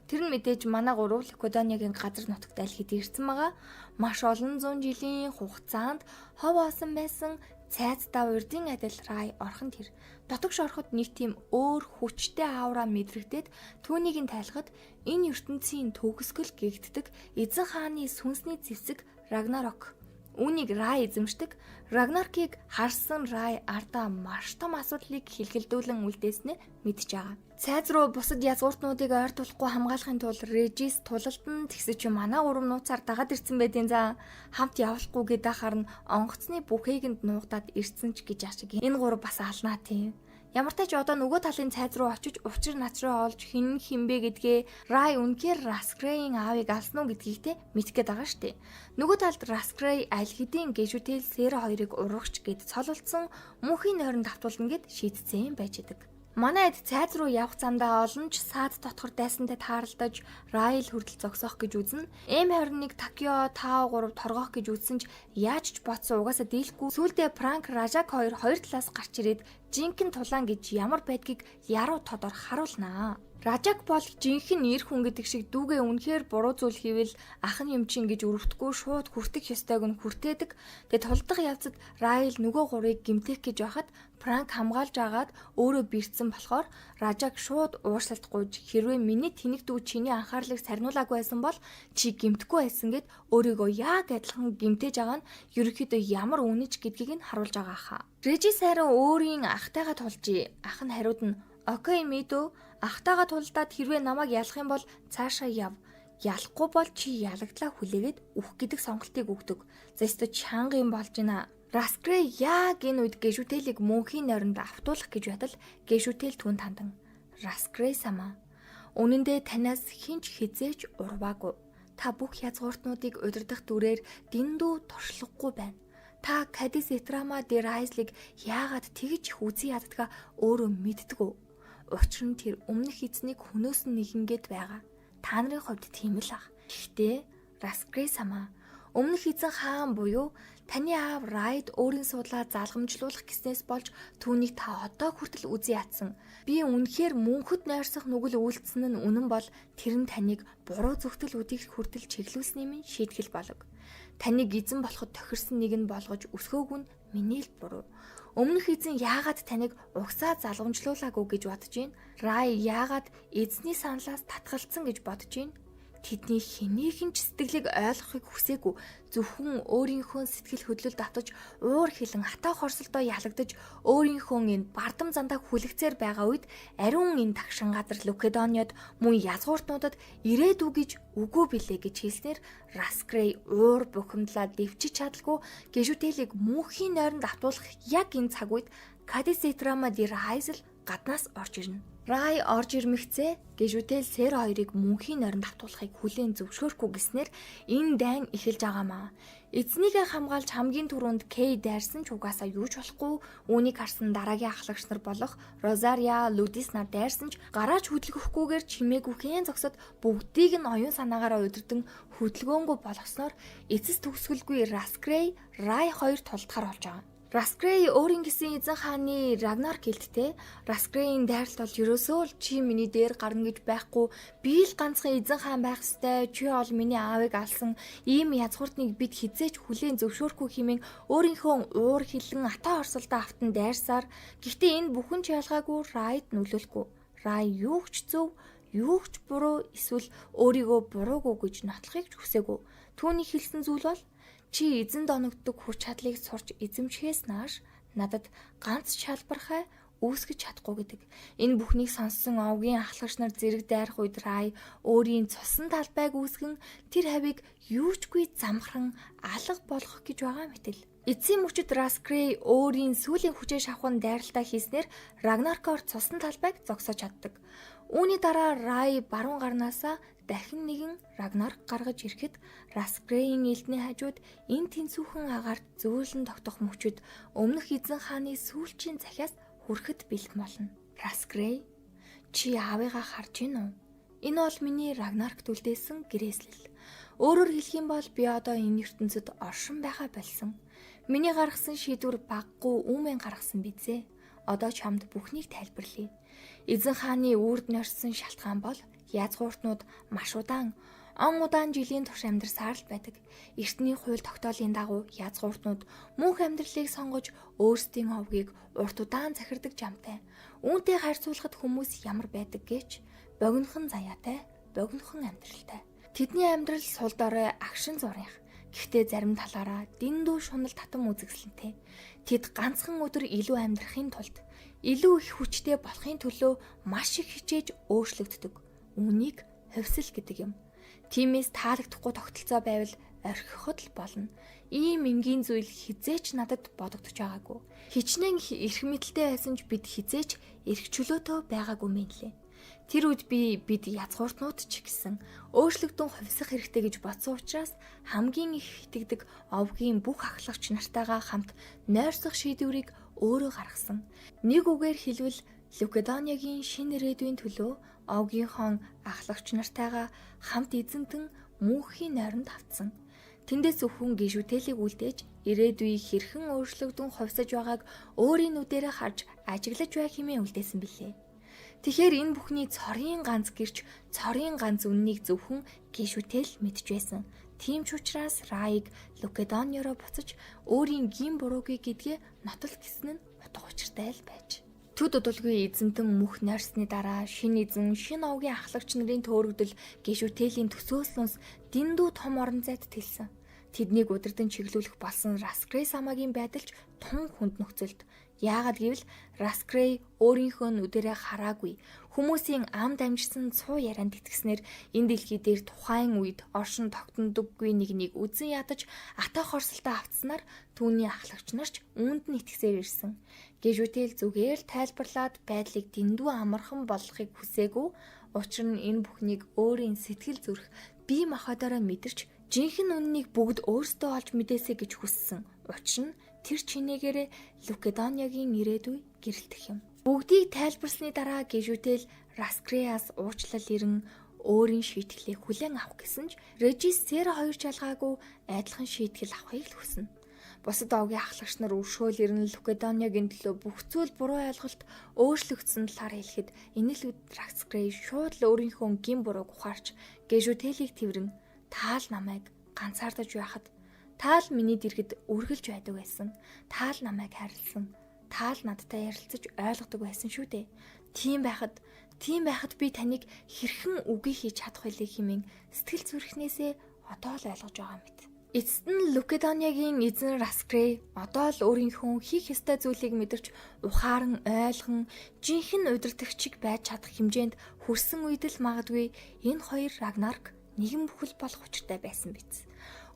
Тэр нь мэдээж манай гурав Лукедониагийн газар нутагт аль хэд ирсэн байгаа. Маш олон зуун жилийн хугацаанд хов оосон байсан цайцдаа урдын адил Рай орхон тэр. Дотогш ороход нэг тийм өөр хүчтэй аура мэдрэгдээд түүнийг нь тайлахад энэ ертөнцийн төгсгөл гэгддэг эзэн хааны сүнсний зэвсэг Рагнарок. Үүнийг Рай эзэмшдэг. Рагнаркийг харсан Рай ардаа маш том асуудлыг хэлгэлдүүлэн үлдээснээ мэдж байгаа. Цайз руу бусад язгууртнуудыг ойртуулахгүй хамгаалахын тулд Режис тулалдан тэгсэж чи манай гурав нууцаар дагаад ирсэн байдیں۔ За хамт явуулахгүй гэдэг ахаар нь онгоцны бүхээгэнд нуугдаад ирсэн ч гэж ашиг. Энэ гурав бас алнаа тийм. Ямар ч тач одоо нөгөө талын цайз руу очиж учир начраа олж хэн хинбэ гэдгээ Рай үнэхээр Раскрейн аавыг алсан уу гэдгийг те мэдэх гээд байгаа штэ. Нөгөө талд Раскрей аль хэдийн Гэжүтэл Сера хоёрыг урагч гэд цололдсон мөнхийн нойронд автуулна гэд шийдсэн байж идэг. Манай эд цайз руу явах замдаа олон ч саад дотгор дайсантай тааралдаж Райл хүртэл зогсоох гэж үзнэ. M21 Такио Тау 3 торгоох гэж үзсэн ч яаж ч ботсон угаасаа дийлэхгүй. Сүүлдээ Франк Ражак хоёр хоёр талаас гарч ирээд жинхэнэ тулаан гэж ямар байдгийг яруу тодор харуулнаа. Ражак бол жинхэнэ эр хүн гэдэг шиг дүүгээ үнэхээр буруу зүйл хийвэл ах нь юм чинь гэж өрөвдөхгүй шууд хүртэх ёстойг нь хүртээдэг. Тэгээ тулдах явцад Райл нөгөө гурыг гимтэх гэж байхад Франк хамгаалж агаад өөрөө бэртсэн болохоор Ражак шууд уушлалт гуйж хэрвээ миний тэнэг дүү чиний анхаарлыг сарниулаагүй байсан бол чи гимтэхгүй байсан гэд өөрийгөө яг адилхан гимтээж байгаа нь ерөнхийдөө ямар үнэж гэдгийг нь харуулж байгаа хаа. Режис харин өөрийн ахтайгаа тулжээ. Ах нь хариуд нь "Okay мэдөө ахтайгаа тулдаад хэрвээ намайг ялах юм бол цаашаа яв. Ялахгүй бол чи ялагдлаа хүлээгээд үх гэдэг сонголтыг өгдөг. За өстө чанга юм болж байна. Раскрей яг энэ үед Гэшүтэлийг мөнхийн нойронд автуулах гэж байтал Гэшүтэл түүнд хандан Раскрей сама үнэндээ танаас хэн ч хэзээ ч урваагүй. Та бүх язгууртнуудыг удирдах дүрээр дэндүү туршлагагүй байна. Та Кадис Этрама дээр Айслыг яагаад тэгж их үзий яддгаа өөрөө мэддэг үү? Учир нь тэр өмнөх эзнийг хүнөөс нь нэгэнгээд байгаа. Та нарын хувьд тийм л ах. Гэхдээ Раскрей сама өмнөх эзэн хаан буюу таны аав Райд өөрийн суудлаа залгамжлуулах гэснээс болж түүнийг та одоо хүртэл үзий ядсан. Би үнэхээр мөнхөд нойрсох нүгэл үйлдсэн нь үнэн бол тэр нь таныг буруу зүгтэл үдих хүртэл чиглүүлсний минь шийтгэл болог. Таныг эзэн болоход тохирсон нэг нь болгож өсгөөгүй нь миний л буруу. Өмнөх эзэн яагаад таныг угсаа залгамжлуулаагүй гэж бодож байна? Рай яагаад эзний саналаас татгалцсан гэж бодож байна? Тэдний хэнийхэн ч сэтгэлийг ойлгохыг хүсээгүй. Зөвхөн өөрийнхөө сэтгэл хөдлөлд автаж уур хилэн хатаа хорсолдоо ялагдаж өөрийнхөө энэ бардам зандаа хүлэгцээр байгаа үед ариун энэ тагшин газар Лукедониод мөн язгууртнуудад ирээдүй гэж үгүй билээ гэж хэлснээр Раскрей уур бухимдлаа дэвчиж чадалгүй Гежүтэлийг мөнхийн нойронд автуулах яг энэ цаг үед Кадисетрама ди Райзел гаднаас орж ирнэ. Рай орж ирмэгцээ Гежүтэл Сэр хоёрыг мөнхийн нойронд автуулахыг хүлээн зөвшөөрөхгүй гэснээр энэ дайн эхэлж байгаамаа. Эзнийгээ хамгаалж хамгийн түрүүнд Кей дайрсан ч угаасаа юу ч болохгүй. Үүнийг харсан дараагийн ахлагч нар болох Розария, Лудис нар дайрсан ч гараач хөдөлгөхгүйгээр чимээгүйхэн зогсод бүгдийг нь оюун санаагаараа удирдан хөдөлгөөнгүй болгосноор эцэс төгсгөлгүй Раскрей, Рай хоёр тулдахаар болж байгаа. Раскрей өөрийн гэсэн эзэн хааны Рагнар гэлттэй. Раскрейн дайралт бол ерөөсөө л чи миний дээр гарна гэж байхгүй. Би л ганцхан эзэн хаан байх ёстой. Чи бол миний аавыг алсан. Ийм язгууртныг бид хизээч хүлээн зөвшөөрөхгүй хэмээн өөрийнхөө уур хилэн атаа орсолдоо автан дайрсаар гэхдээ энэ бүхэн ч ялгаагүй Райд нөлөөлөхгүй. Рай юу ч зөв, юу ч буруу эсвэл өөрийгөө буруугүй гэж нотлохыг ч хүсээгүй. Түүний хэлсэн зүйл бол чи эзэн доногддог хүч чадлыг сурч эзэмшихээс нааш надад ганц шалбархай үүсгэж чадахгүй гэдэг. Энэ бүхнийг сонссон овгийн ахлагч нар зэрэг дайрах үед Рай өөрийн цусан талбайг үүсгэн тэр хавийг юучгүй замхран алга болгох гэж байгаа мэтэл. Эцсийн мөчид Раскрей өөрийн сүүлийн хүчээ шавхан дайралтаа хийснээр Рагнаркоор цусан талбайг зогсоож чаддаг. Үүний дараа Рай баруун гарнаасаа дахин нэгэн Рагнарк гаргаж ирэхэд Раскрейн элдний хажууд энэ тэнцүүхэн агаарт зөөлөн тогтох мөчид өмнөх эзэн хааны сүүлчийн захиас хүрэхэд бэлэн болно. Раскрей, чи аавыгаа харж гин үү? Энэ бол миний Рагнаркт үлдээсэн гэрээслэл. Өөрөөр хэлэх юм бол би одоо энэ ертөнцид оршин байхаа болсон. Миний гаргасан шийдвэр баггүй үүмэн гаргасан бизээ. Одоо чамд бүхнийг тайлбарлая. Эзэн хааны үрд норсон шалтгаан бол язгууртнууд маш удаан он удаан жилийн турш амьдарсаар л байдаг. Эртний хууль тогтоолын дагуу язгууртнууд мөнх амьдралыг сонгож өөрсдийн овгийг урт удаан захирдаг жамтай. Үүнтэй харьцуулахад хүмүүс ямар байдаг гэж богинохон заяатай, богинохон амьдралтай. Тэдний амьдрал сул дорой агшин зурынх. Гэхдээ зарим талаараа дэндүү шунал татам үзэсгэлэнтэй. Тэд ганцхан өдөр илүү амьдрахын тулд илүү их хүчтэй болохын төлөө маш их хичээж өөрчлөгддөг. Үүнийг хувьсэл гэдэг юм. Тиймээс таалагдахгүй тогтолцоо байвал орхиход л болно. Ийм энгийн зүйл хизээч надад бодогдож байгаагүй. Хичнээн эрх мэдэлтэй байсан ч бид хизээч эрх чөлөөтэй байгаагүй мэн лээ. Тэр үед би бид язгууртнууд ч гэсэн өөрчлөгдөн хувьсах хэрэгтэй гэж бодсон учраас хамгийн их итгэдэг овгийн бүх ахлагч нартайгаа хамт нойрсох шийдвэрийг өөрөө гаргасан. Нэг үгээр хэлбэл Лукедониагийн шинэ ирээдүйн төлөө овгийнхоо ахлагч нартайгаа хамт эзэнтэн мөнхийн нойронд автсан. Тэндээс зөвхөн гişүтэлийг үлдээж ирээдүй хэрхэн өөрчлөгдөн хувьсаж байгааг өөрийн нүдэрээ харж ажиглаж бай хэмээн үлдээсэн билээ. Тэгэхээр энэ бүхний цорын ганц гэрч цорын ганц үннийг зөвхөн гişүтэл мэдж байсан. Тийм ч учраас Раиг Лукедонио руу буцаж өөрийн гин буруугүй гэдгээ нотол гисэн нь утга учиртай л байж. Төд удалгүй эзэнтэн мөх нойрсны дараа шинэ эзэн, шинэ овгийн ахлагч нарын төөрөгдөл гişүтэлийн төсөөслөнс дэндүү том орон зайд тэлсэн. Тэднийг удирдан чиглүүлэх болсон Раскрей самагийн байдалч тун хүнд нөхцөлд. Яагаад гэвэл Раскрей өөрийнхөө нүдэрээ хараагүй. Хүмүүсийн амд амжсан цуу ярианд итгэснээр энэ дэлхий дээр тухайн үед оршин тогтнодоггүй нэгнийг үзэн ядаж атаа хорсолтой автснаар түүний ахлагч нар ч үүнд нь итгэсээр ирсэн. Гэжүтэл зүгээр л тайлбарлаад байдлыг дэндүү амархан болгохыг хүсээгүй. Учир нь энэ бүхнийг өөрийн сэтгэл зүрх бие махбодоороо мэдэрч жинхэнэ үннийг бүгд өөрсдөө олж мэдээсэй гэж хүссэн. Учир нь тэр чинээгээрээ Лукедониагийн ирээдүй гэрэлтэх юм. Бүгдийг тайлбарсны дараа Гэжүтэл Раскреас уучлал ирэн өөрийн шийтгэлийг хүлээн авах гэсэн ч Режис Сера хоёр чалгаагүй адилхан шийтгэл авахыг л хүснэ. Бусад овгийн ахлагч нар өршөөл ирэн Лукедониагийн төлөө бүх зүйл буруу ойлголт өөрчлөгдсөн талаар хэлэхэд энэ л үед Раскрей шууд л өөрийнхөө гин бурууг ухаарч Гэжүтэлийг тэрвэн таал намайг ганцаардаж байхад таал миний дэргэд үргэлж байдаг байсан. Таал намайг хайрлсан. Таал надтай ярилцаж ойлгодог байсан шүү дээ. Тийм байхад Тийм байхад би таныг хэрхэн үгүй хийж чадах вүлээ хэмээн сэтгэл зүрхнээсээ одоо л ойлгож байгаа мэт. Эцэст нь Лукедониагийн эзэн Раскрей одоо л өөрийнхөө хийх ёстой зүйлийг мэдэрч ухаан ойлгон жинхэнэ удирдагчиг байж чадах хэмжээнд хүрсэн үед л магадгүй энэ хоёр Рагнарк нэгэн бүхэл болох учиртай байсан биз.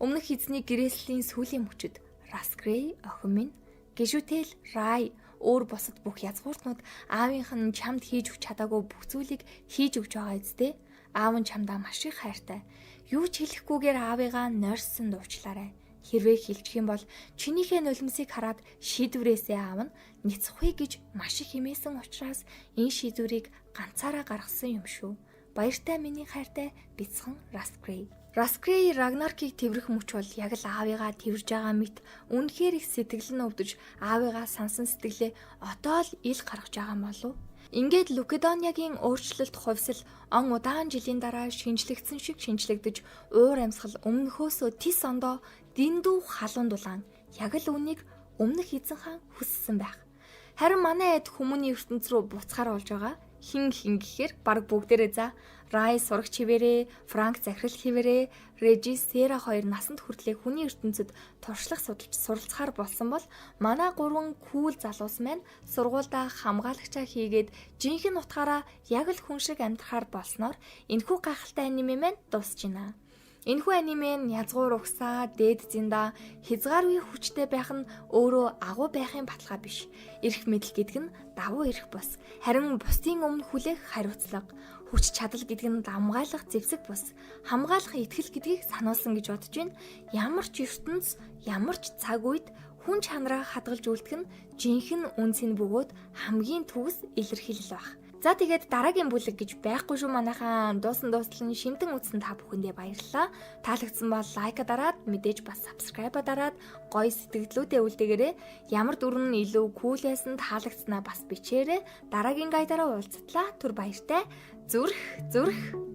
Өмнөх эзний гэрээслийн сүүлийн мөчөд Раскрей охин минь гişүтэл Рай өөр бусад бүх язгууртнууд аавынх нь чамд хийж өгч чадаагүй бүх зүйлийг хийж өгч байгаа үсттэй. Аав нь чамдаа маш их хайртай. Юу ч хэлэхгүйгээр аавыгаа нойрсон дуучлаарай. Хэрвээ хилчих юм бол чинийхээ нулимсыг хараад шийдвэрээсээ аав нь ницхгүй гэж маш их хэмээсэн учраас энэ шийдвэрийг ганцаараа гаргасан юм шүү. Баяртай миний хайртай бяцхан Раскрей. Раскрей Рагнаркийг тэврэх мөч бол яг л аавыгаа тэвэрж байгаа мэт үнэхээр их сэтгэл нь өвдөж аавыгаа сансан сэтгэлээ одоо л ил гаргаж байгаа юм болов. Ингээд Лукедониагийн өөрчлөлт хувьсэл он удаан жилийн дараа шинжлэгдсэн шиг шинжлэгдэж уур амьсгал өмнөхөөсөө тис ондоо дэндүү халуун дулаан яг л үүнийг өмнөх эзэн хаан хүссэн байх. Харин манай эд хүмүүний ертөнц рүү буцахаар болж байгаа. Хин хин гэхээр баг бүгдээрээ за Рай сурагч хിവэрээ, Франк захирал хിവэрээ, Режис Сера хоёр насанд хүртлээ хүний ертөнцид туршлах судалж суралцахаар болсон бол манай гурван кул залуус маань сургуульдаа хамгаалагчаа хийгээд жинхэнэ утгаараа яг л хүн шиг амьдрахаар болсноор энэхүү гайхалтай аниме маань дуусч байна. Энэхүү аниме нь язгуур угсаа, дээд зинда, хязгааргүй хүчтэй байх нь өөрөө агуу байхын баталгаа биш. Эрх мэдэл гэдэг нь давуу эрх бус. Харин бусдын өмнө хүлээх хариуцлага. Хүч чадал гэдэг нь давмгайлах зэвсэг бус. Хамгаалах итгэл гэдгийг сануулсан гэж бодож байна. Ямар ч ертөнц, ямар ч цаг үед хүн чанараа хадгалж үлдэх нь жинхэнэ үнэ цэн бөгөөд хамгийн төгс илэрхийлэл байх. За тэгээд дараагийн бүлэг гэж байхгүй шүү манайхаа. Дуусан дуустал нь шимтэн үзсэн та бүхэндээ баярлалаа. Таалагдсан бол like дараад мэдээж бас subscribe дараад гоё сэтгэлдлүүдээ үлдээгээрэй. Ямар дүр нь илүү cool байсан таалагдсанаа бас бичээрэй. Дараагийн guide аараа уулзтлаа. Түр баяртай. Зүрх зүрх.